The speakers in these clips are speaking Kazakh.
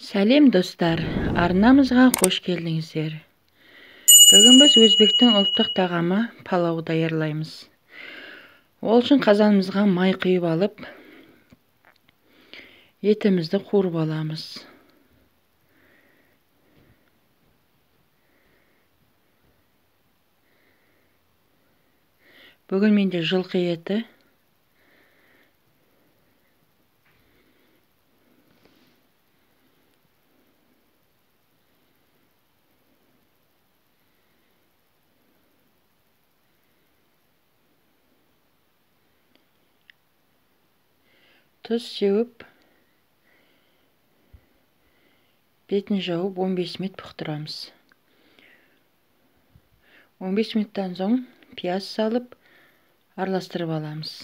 Сәлем достар, арнамызға қош келдіңіздер. Бүгін біз өзбектің ұлттық тағамы палау даярлаймыз. Ол үшін қазанымызға май құйып алып, етімізді қуырып аламыз. Бүгін менде жылқы еті. Тұз сеуіп, бетін жауып 15 минут бұқтырамыз. 15 минуттан соң пияз салып, араластырып аламыз.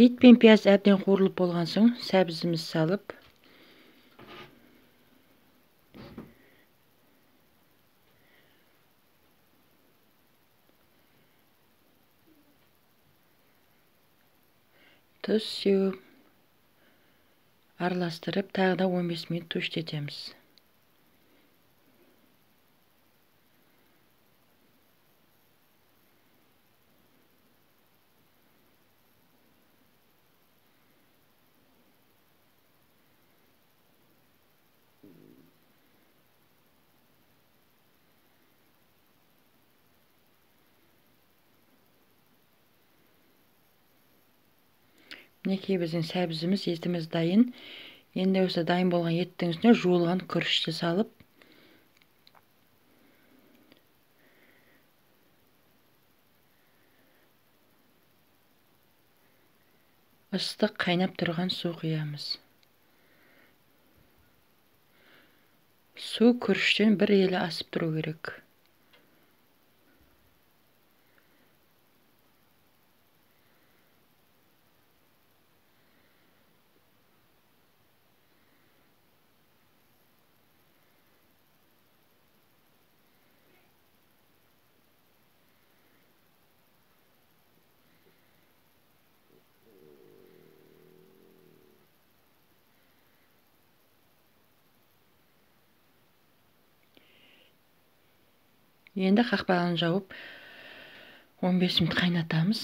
Ет пен пияз әбден қуырылып болған соң сәбізіміз салып, тұз сеуіп, араластырып, тағы да 15 минут туштетеміз. Мінекей біздің сәбізіміз, етіміз дайын. Енді осы дайын болған еттің үстіне жуылған күрішті салып, ыстық қайнап тұрған су құямыз. Су күріштен бір елі асып тұру керек. Енді қақпағын жауып 15 минут қайнатамыз.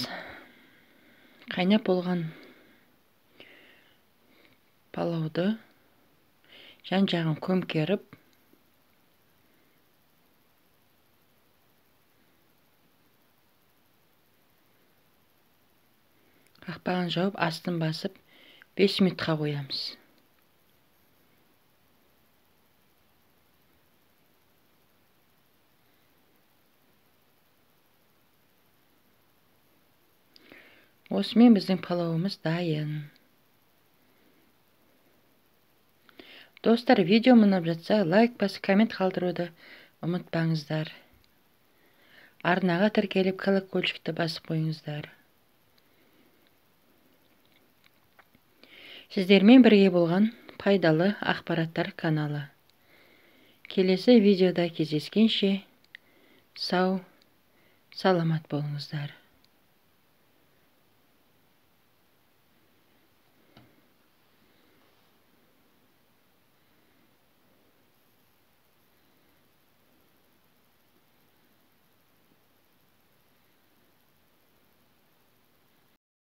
Қайнап болған палауды жан-жағын көмкеріп, қақпағын жауып, астын басып 5 минутқа қоямыз. Осымен біздің палауымыз дайын. Достар, видео ұнап жатса, лайк басып, коммент қалдыруды ұмытпаңыздар. Арнаға тіркеліп, колокольчикті басып қойыңыздар. Сіздермен бірге болған пайдалы ақпараттар каналы. Келесі видеода кездескенше сау, саламат болыңыздар.